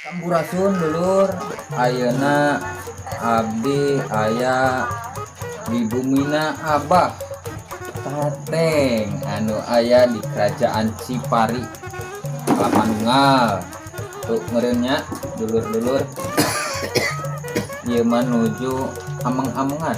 Sampurasun, dulur. Ayeuna abdi aya di bumina Abah Tateng anu aya di Kerajaan Cipari, Kalapanunggal. Tuh meureun nya, dulur-dulur, ieu mah nuju ameng-amengan.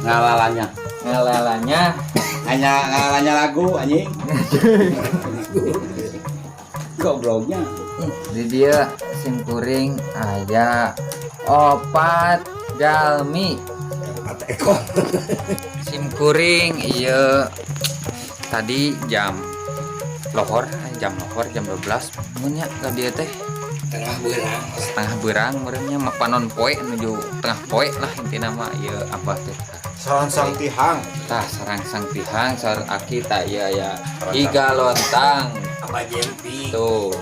Ngalalanya. Ngalalanya. Hanya ngalalanya lagu, anjing, gobloknya. Di dieu simkuring aya opat jalmi. Empat ekor. Simkuring iya tadi jam lohor, jam lohor, jam 12 mun nya ka dieu teh. Tengah beurang. Setengah beurang meureun nya, panon poe menuju tengah poe lah intina mah. Ieu abah teh. Sarangsang tihang. Tah, sarangsang tihang sar aki tak iya ya iga lontang. Abah Jempi. Tuh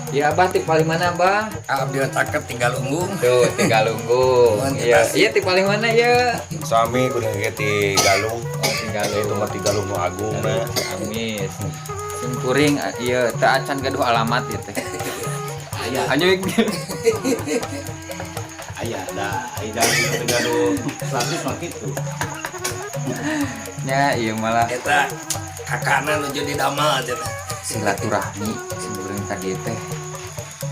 ya, abah ti paling mana, abah? Abdi caket Tigalunggung. Tuh, Tigalunggung. Nuhun, iya. Tasik. Iya, ti paling mana ya? Sami kudu ge ti Galung. Oh, Tigalung. Itu mah Tigalung nu agung na. Amis. Simkuring ieu teu acan gaduh alamat ieu teh. Aya. Anjing. Aya da aya da gaduh 100 mah kitu. Nya ieu malah. Eta kakana nuju di damal cenah. Silaturahmi simkuring ka dieu teh.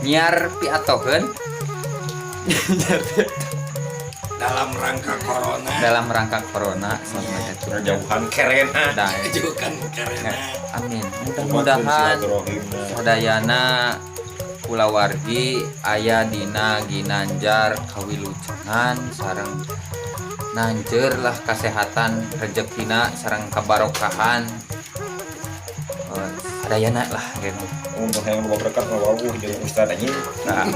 Nyiar piatoheun. Dalam rangka corona. Dalam rangka corona sama itu. Ngajauhan kerena. Dah. Juga karena Amin. Mudah-mudahan silaturahimna. sadayana kulawargi aya dina ginanjar kawilujengan sareng nanjer lah kesehatan, rezekina, sareng kabarokahan. Eh, sadayana lah gitu. Mun hayang loba berkat mah wawuh jeung ustad, anjing. Nah,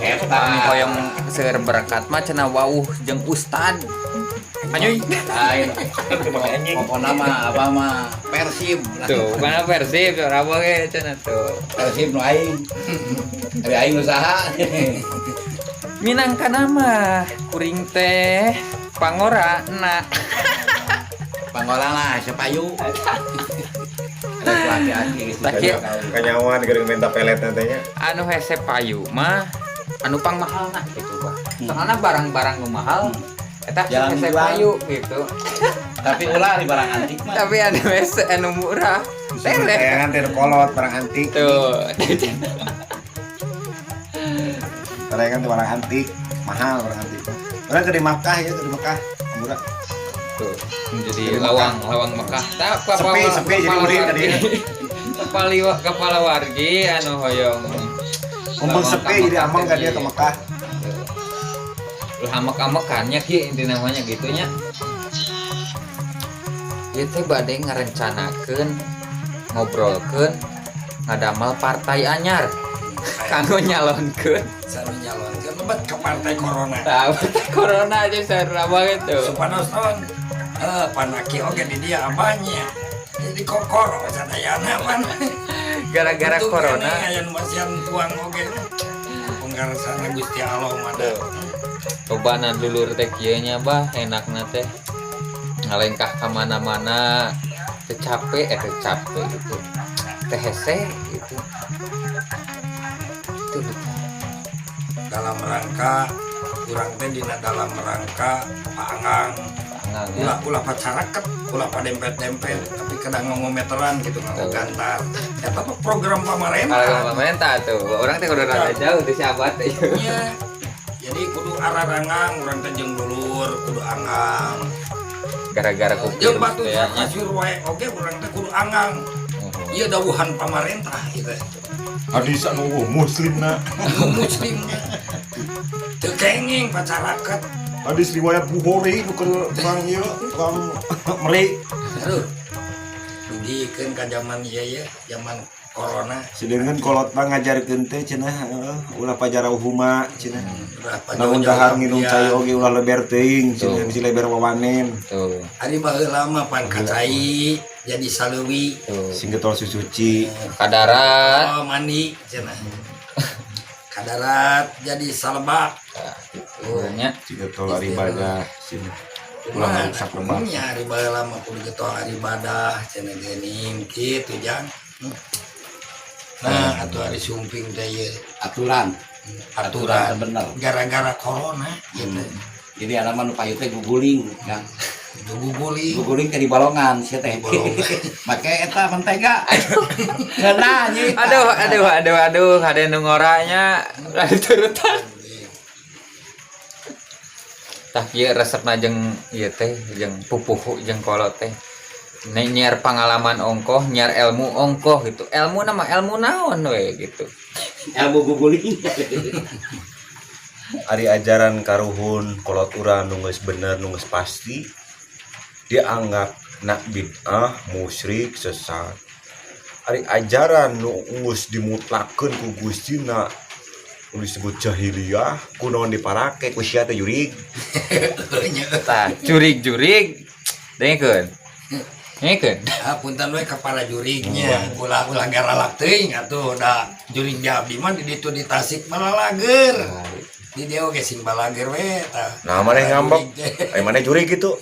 Eta. Kami hoyong seueur berkat mah cenah wawuh jeung ustad. Anjing. Lain. Anjing. Pokoknya mah apa mah Persib. Tuh, mana Persib ora ge cenah tuh. Persib nu aing. Ari aing usaha. Minangka mah kuring teh pangora na. Pangora lah sepayu. Ada laki-laki. Laki. Kanyawan geuring minta pelet nantinya. Anu hese payu mah anu pang mahal nah gitu, bah. Soalnya barang-barang nu mahal eta Jangan hese dijual. Payu gitu. Tapi ulah di barang antik mah. Tapi anu hese anu murah. Teh. Tayangan teh nu kolot barang antik. Tuh. Tayangan teh barang antik, mahal barang antik. Urang ke di Makkah ya, ke di Mekah. Murah. Tuh, menjadi Jadi lawang lawang Mekah. Tak Sepi, sepi, jadi ulin tadi. Kepala kepala wargi anu hoyong. Mumpung lawang sepi ka jadi Mekah amang teh ka dia ke Mekah. Lah, amek-amekannya ki inti namanya gitunya. Ieu teh bade ngarencanakeun ngobrolkeun ngadamal partai anyar kanggo nyalonkeun. Sanu nyalonkeun lebet ke partai corona. Tah, partai corona aja seru banget tuh. Supados naon? Eh, panaki oge di dia abahnya. Jadi kokoro sadayana pan. Gara-gara Untung corona. keneh aya nu masihan uang oge. Penggarsana Gusti Allah mah da. Cobana dulur teh kieu nya, bah, enakna teh ngalengkah ka mana-mana teu capek, eh, teu capek gitu teh, hese gitu itu gitu. Dalam rangka urang teh dina dalam rangka paanggang. Panggang ya. Ulah ulah pacaraket, ulah padempet-dempet, tapi kadang ngometeran gitu, nganggo gantar. Eta mah program pamarentah. Kalau pemerintah tuh orang teh udah rada jauh tuh siapa teh. Iya. Jadi kudu ararangang urang teh jeung dulur, kudu anggang. Gara-gara ku Jeung virus batu teh ya nya. Kasur wae oge urang teh kudu anggang. Ieu dawuhan pamarentah gitu. Hadis anu muslim na. Muslim teu kenging pacaraket. Hadis riwayat Bukhari nu keur tukang ieu, tukang meri. Aduh. Dugikeun ka zaman ieu ya, zaman corona. Sedengkeun kolot mah ngajarkeun teh cenah heuh, ulah pajarauhuma cenah. Ulah Lamun dahar nginum iya. cai oge ulah leber teuing cenah, Tuh. bisi leber wawanen. Tuh. Ari baheula mah pan kacai jadi saleuwi. Tuh. Sing getol susuci. Kadarat. Oh, mandi cenah. Kadarat jadi salebak. Nah, gitu nya. Sing getol ari ibadah cenah. Ulah ngarusak lebak. Nya ari baheula mah kudu getol ari ibadah cenah geuning kitu, jang. Nah, Atuh ari sumping teh ieu. Aturan. Aturan. Bener. Gara-gara corona gitu. Jadi ada mah nu payu teh guguling, Kang. Itu guguling. Guguling teh di balongan sia teh. Balongan. Make eta mentega. Ngeunah nya. Aduh, aduh, aduh, aduh, ada nu ngoranya lari turutan. Tah kieu resepna jeung ieu teh jeung pupuhu jeung kolot teh. Nyiar pengalaman ongkoh, nyiar ilmu ongkoh gitu. Ilmu nama ilmu naon we gitu. Ilmu guguling. Ari ajaran karuhun kolot urang nu geus bener, nu geus pasti dianggap nak bid'ah, musyrik, sesat. Ari ajaran nu geus dimutlakeun ku Gustina nu disebut jahiliyah, kunaon diparake ku sia teh jurig? Tah, jurig-jurig dengekeun. Dengekeun. Ah, punten we ka para jurignya. Ulah ulah garalak teuing atuh, da jurig di abdi mah di ditu di Tasik balalager. Di dieu oge sing balager we tah. Nah, maneh ngambek. Jurig teh. Ai maneh jurig gitu.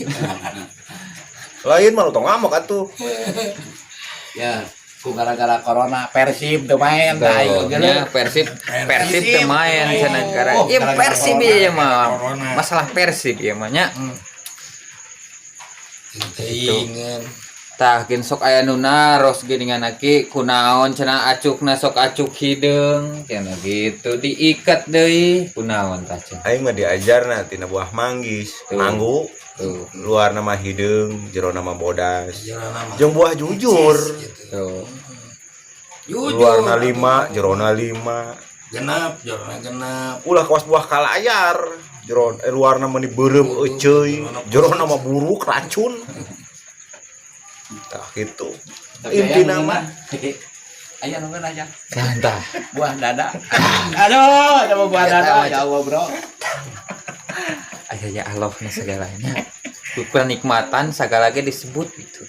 Lain mah lu tong ngamuk atuh. Ya, ku gara-gara corona Persib teu main tah aing Tuh, geuleuh. nya Persib Persib teu main cenah gara. Oh, Ieu gara-gara Persib corona. ieu mah. Corona. Masalah Persib ieu mah nya. Teuing. Tah gen sok aya nu naros geuningan aki kunaon cenah acukna sok acuk hideung cenah gitu, diikat deui kunaon tah cenah. Aing mah diajarna tina buah manggis, Tuh. manggu, Tuh. Luar nama hideung, jero nama bodas. Jerona mah. Jeung buah jujur. Gitu. Tuh. Jujur. Luarna lima, jerona lima. Genap, jerona genap. Ulah kawas buah kalayar. Jero luarna mah beureum euceuy, jerona mah buruk racun. Tah gitu. Tapi Intina aya nu mah ngeunah. Aya nu ngeunah aja. Tah. Buah dada. Aduh, ada buah dada ya Allah, Bro. Aya ya Allah na segalanya. Kenikmatan segala ge disebut gitu.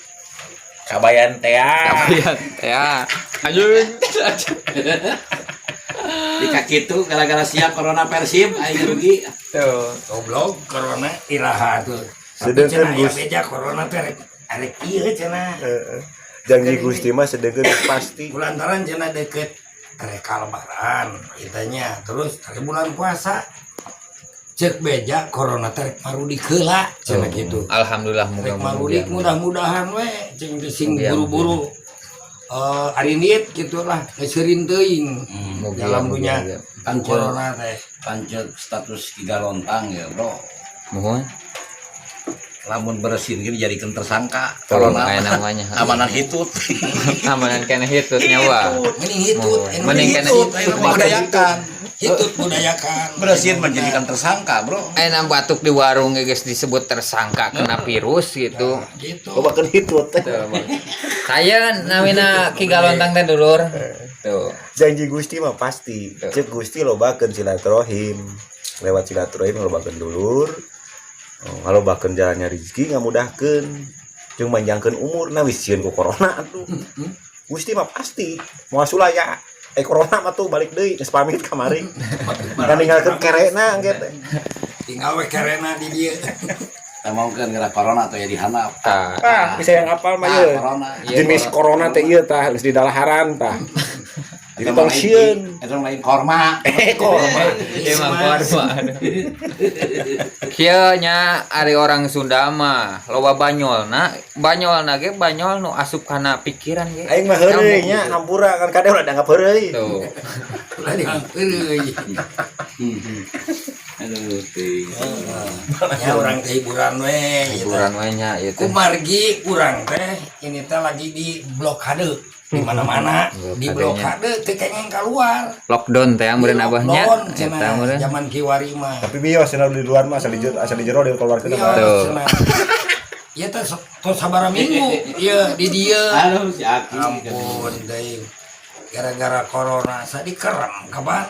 Kabayan teh. Kabayan ya. Anjing. Di kakitu gara-gara siap corona Persib aing rugi. Tuh. Goblok corona iraha tuh. Tapi Sedangkan cenah aya Gus- beja corona teh rek arek ieu cenah. Heeh. Janji Gusti mah sedengkeun pasti. Lantaran cenah deket rek lebaran kitanya, terus rek bulan puasa. Cek beja corona teh rek marudik heula cenah gitu. Alhamdulillah, Rek muga marudik, mudah-mudahan we cing teh sing Mugia, buru-buru arinit gitu lah, ngeuserin teuing dalam dunia Kan corona teh. Pancet status Ki Galontang ya, Bro. Mohon. Lamun bersin gini jadikan tersangka Corona corona. kayak namanya. Amanan hitut. Amanan kena hitut nyawa. Mending hitut, Mohon. anu Mending kena hitut, ayo budayakan. Hitut budayakan. Bersin menjadikan tersangka, Bro. Batuk di warung ge geus disebut tersangka kena virus gitu. Gitu. Lobakeun hitut teh. Tuh, Bang. Saya namina Ki Galontang teh dulur. Tuh. Janji Gusti mah pasti. Tuh. Cek Gusti lobakeun silaturahim. Lewat silaturahim lobakeun dulur. Oh, ngalobakeun jalannya rezeki, ngamudahkeun jeung manjangkeun umur. Nah, wis sieun ku corona atuh. Gusti mah pasti moal sulaya. Corona mah tuh balik deui, geus pamit kamari. Kan ninggalkeun kerena engke teh. Tinggal we kerena di dieu. Kita mau kan gara corona atau ya dihanap. Tah. Ah, bisa yang apal mah Ah, ieu. corona. Iya, Jenis corona teh ieu tah geus di dalaharan tah. Jadi tong sieun. Itu lain korma. Korma. Emang korma. Kieu nya ari orang Sunda mah loba banyolna, banyolna ge banyol nu asup kana pikiran ge. Aing mah heureuy nya, hampura kan kade ulah dianggap heureuy. Tuh. Ulah dihampir. Aduh, teuing. Ya urang teh hiburan we gitu. Hiburan we nya ieu teh. Kumargi urang teh ini teh lagi di blokade di mana-mana, di blokade teu kengeng keluar. Lockdown teh meureun abahnya. Lockdown Eta cenah meureun. zaman kiwari mah. Tapi bios cenah di luar mah asal di jero, asal di jero dikeluarkeun Iya, mah. Tuh. cenah. Ieu teh tos sabaraha minggu ieu di dieu. Aduh, si Aki. Ampun deui. Gara-gara corona sadi kerem kapan?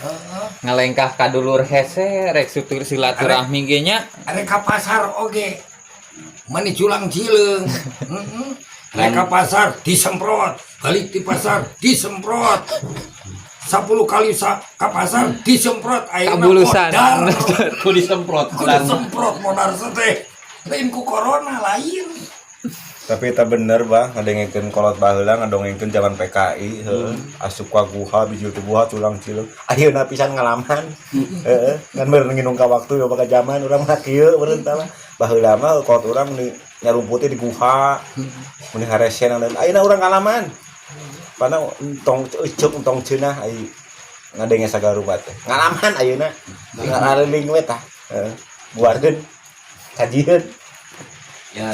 Heeh. Ngalengkah ka dulur hese rek sutur silaturahmi ge nya. Arek ka pasar oge. Mani culang cileung. Heeh. Rek ka pasar disemprot, balik di pasar disemprot. 10 kali ka pasar disemprot ayeuna Kabulusan. modar. Ku disemprot. Ku disemprot modar teh. Lain ku corona lain. Tapi eta bener, Bah, ngadengekeun kolot baheula ngadongengkeun zaman PKI, heuh. Asup ka guha, bijil teh guha culang cileung. Ayeuna pisan ngalaman. Heeh, ngan meureun nginung ka waktu loba ka zaman urang mah kieu meureun tah mah. Baheula mah kolot urang di nyarumput di guha. Mun haresen ayeuna urang ngalaman. Pana entong eceuk entong ceunah ai ngadenge sagarupa teh. Ngalaman ayeuna. Tinggal ngaliling we tah. Heeh. Buarkeun kajieun. Ya,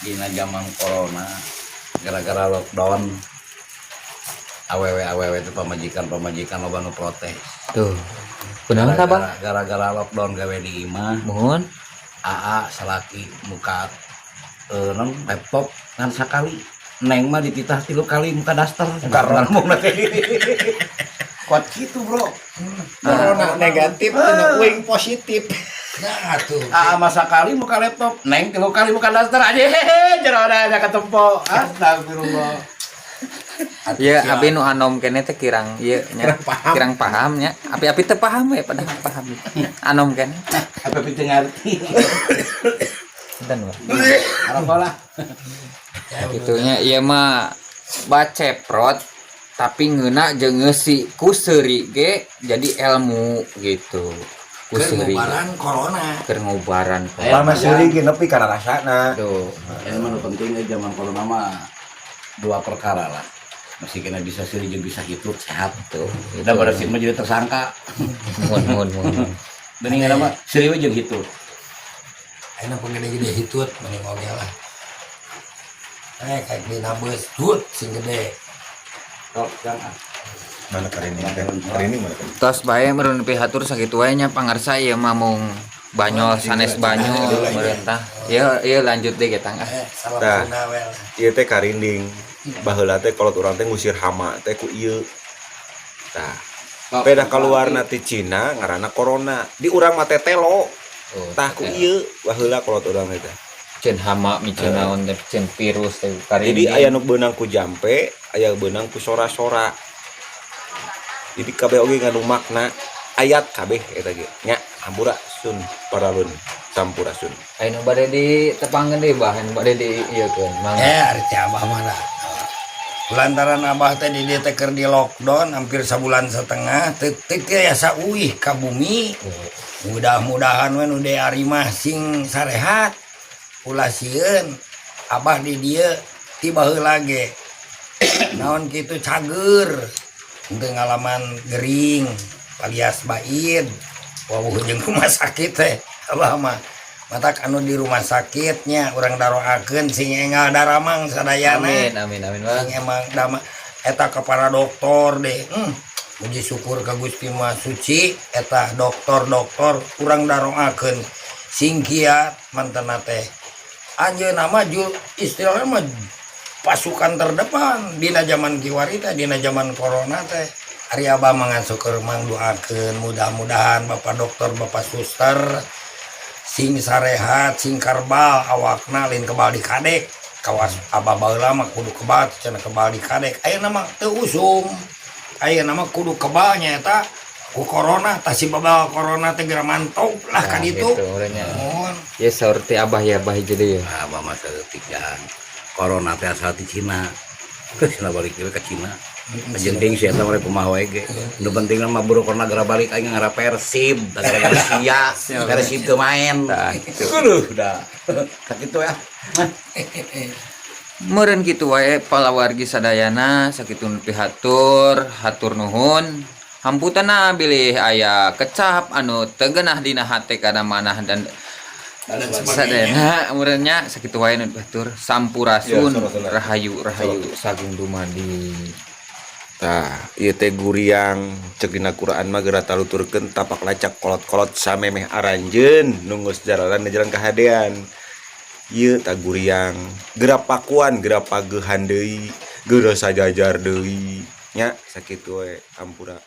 dina zaman corona gara-gara lockdown, awewe awewe itu pamajikan pamajikan loba nu protes. Tuh. Kunaon tah, Bah? Gara-gara lockdown gawe di imah. Muhun. Aa salaki muka non laptop ngan sakali, neng mah dititah tilu kali muka daster. Muka rok. Ngomong teh kuat gitu, bro. Corona negatif, cenah uing positif. Nah, tuh. Aa mah sakali muka laptop, neng tilu kali muka daster aja, hehehe, jerona aja ketempo, astagfirullah. Ya, abi nu anom kene teh kirang ieu nya. Kirang paham nya. Api-api teu paham we, padahal paham. Anom kene. Apa pintu ngerti. Punten, Bah. Arah lah. Gitunya ieu mah baceprot tapi ngeuna jeung ngeusi ku seuri ge jadi ilmu gitu. Ku Keur seuri. ngubaran corona. Keur ngubaran. Lama seuri ge nepi kana rasana. Tuh. Ini mah nu penting eh, zaman corona mah dua perkara lah. Masih kena bisa sih jeung bisa hidup sehat. Tuh. Udah pada sih mah jadi tersangka. Muhun, muhun, muhun. Bening mah serius jeung hitut. Ayeuna penggede-gede hitut mending oge lah. Eh, kayak dina beus tut sing gede. Sok jangan. Mana kali ini? Kali ini mana kali? Tos bae meureun pihatur sakitu wae nya, pangarsa. Ieu mah mung banyol sanes banyol meureun tah. Ieu ieu lanjut deui getang ah. Eh, salam Tah. Sunda we lah. Ieu teh karinding. Baheula teh kolot urang teh ngusir hama teh ku ieu. Tah, beda keluar ti Cina ngaranna corona. Di urang mah teh telo. Oh, Tah, ku ieu baheula kolot urang teh. Ceun hama miceun naon teh, ceun virus teh Jadi karinding. aya nu beunang ku jampe, aya beunang ku sora-sora. Jadi kabeh oge ngandung makna ayat kabeh eta ge. Nya, hampura sun paralun sampurasun. Aya nu bade ditepangkeun deui, Bah, anu bade di ieu keun. Mangga. Eh, ari teh abah mah dah. Lantaran abah teh di dieu teh keur di lockdown hampir sabulan setengah teu teu tiasa uih ka bumi. Mudah-mudahan we nu ari mah sing sarehat. Ulah sieun. Abah di dieu ti baheula ge. Naon kitu cager. Henteu ngalaman gering alias baid. Wawuh jeung rumah sakit teh abah mah. Matak anu di rumah sakitnya urang daroakeun sing enggal daramang sadayana. Amin, amin, amin, Bah. Sing emang dama eta ke para dokter deh. Puji syukur ka Gusti Maha Suci eta dokter-dokter urang daroakeun sing kiat mantena teh. Anjeunna mah istilahnya mah pasukan terdepan dina zaman kiwari teh, dina zaman corona teh. Ari abah mah ngan syukur mangdoakeun mudah-mudahan bapak dokter, bapak suster sing sarehat, sing karbal awakna, lain kebal dikadek. Kawas abah baheula mah kudu kebal cenah, kebal dikadek. Ayeuna mah teu usum, ayeuna mah kudu kebal nyaeta ku corona tah, si babal corona teh geura mantop lah ka Nah, ditu. gitu, urangnya. Mohon. Ya, saur ti abah ya, Abah jadi ya. Abah mah saeutik jangan. Corona teh asal ti Cina. Ke Cina balik deui ka Cina. Penting sih eta mereka kumaha wae ge. Nu penting mah buru corona geura balik, aing ngara Persib, da gara-gara sia Persib teu main. Tah, gitu. Aduh, udah. Sakitu ya. Meureun kitu wae palawargi sadayana, sakitu nu pihatur, hatur nuhun. Hamputana bilih aya kecap anu teu geunah dina hate kana manah dan Dan sebagainya. sadayana meureun nya, sakitu wae nu pihatur. Sampurasun. Ya, salah, salah. Rahayu rahayu sagung dumadi. Tah, ieu teh guriang cek dina Quran mah geura taluturkeun tapak lacak kolot-kolot samemeh aranjeun nu geus jaralan di jalan kahadean. Ieu tah guriang, geura pakuan, geura pagehan deui, geura sajajar deui. Nya, sakitu we, hampura.